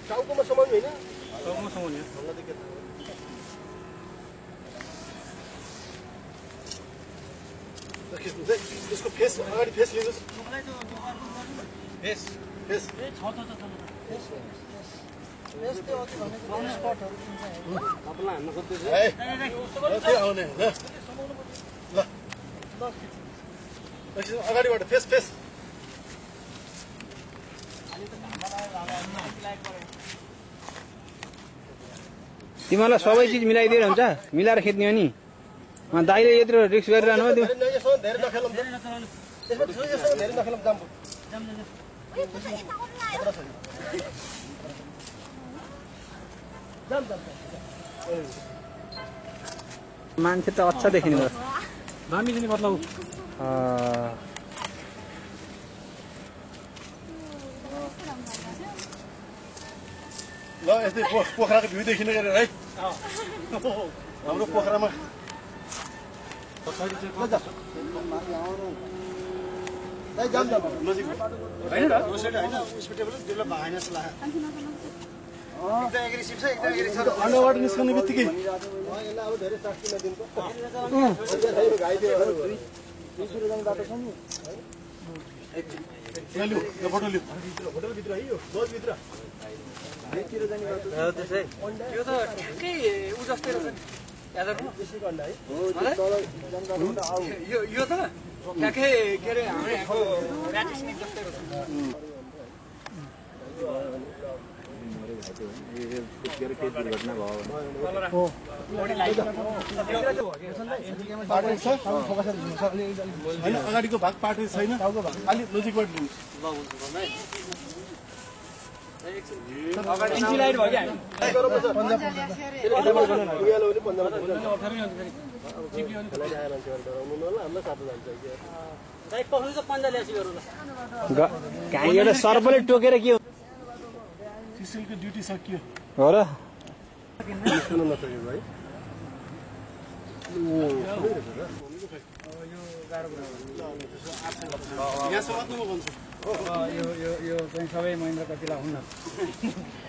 टाउकोमा समाउनु हैन टाउकोमा समाउने यसको फेस अगाडि फेस लिनुहोस् फेस फेस यस्तै अति भनेको स्पटहरु दिन्छ आपला हान्न खोज्दैछ ए के आउने ल ल अगाडिबाट फेस फेस तिमीलाई सबै चिज मिलाइदिएर हुन्छ मिलाएर खेद्ने हो नि दाइले यत्रो रिस्क गरिरहनु हो धेरै नखेलौँ यसमा धेरै नखेलौँ जाम मान्छे त अच्छा देखिने भयो दामी दिने मतलब ल यस्तै पोखराको भ्यू देखिने गरेर है हाम्रो पोखरामा अन्डरबाट निस्कने बित्तिकै होटलभित्र है यो बसभित्र यो त ठ्याक्कै उ जस्तै रहेछ नि यादव त्यसैको अन्डा है यो त ठ्याक्कै के अरे हाम्रो यहाँको ऱ्याटिस्निक जस्तै रहेछ होइन अगाडिको भाग पार्टी छैन अलि नजिकबाट इन्जिलाइट भयो क्या कहाँ एउटा सर्पले टोकेर के सिसिलको ड्युटी सकियो हो र सुन्न नसकेको है यो चाहिँ सबै महिन्द्र कतिलाई हुन्न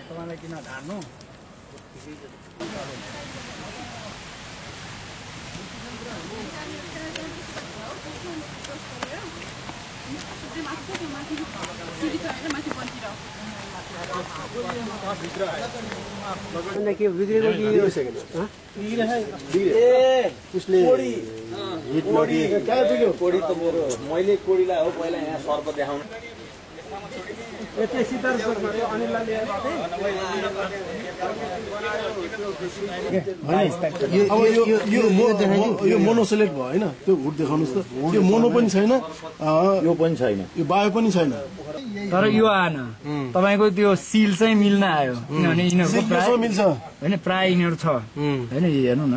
तपाईँलाई किन ढाड्नु के बिग्रेको कोडी त मेरो मैले कोडीलाई हो पहिला यहाँ सर्प देखाउनु यो मोनोसेलेक्ट भयो होइन त्यो हुड देखाउनुहोस् त यो मोनो पनि छैन यो पनि छैन यो बायो पनि छैन तर यो आएन तपाईँको त्यो सिल चाहिँ मिल्न आयो किनभने यिनीहरूको प्राय मिल्छ होइन प्राय यिनीहरू छ होइन हेर्नु न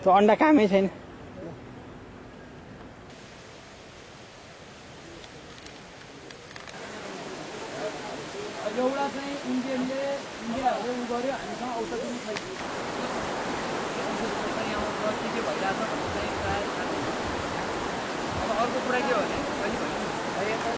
त्यो अन्डा कामै छैन एउटा चाहिँ इन्डियाले इन्डियाहरूले उ गर्यो हामीसँग औषधि पनि छैन के भइरहेछ भन्ने चाहिँ प्रायः अब अर्को कुरा के हो भने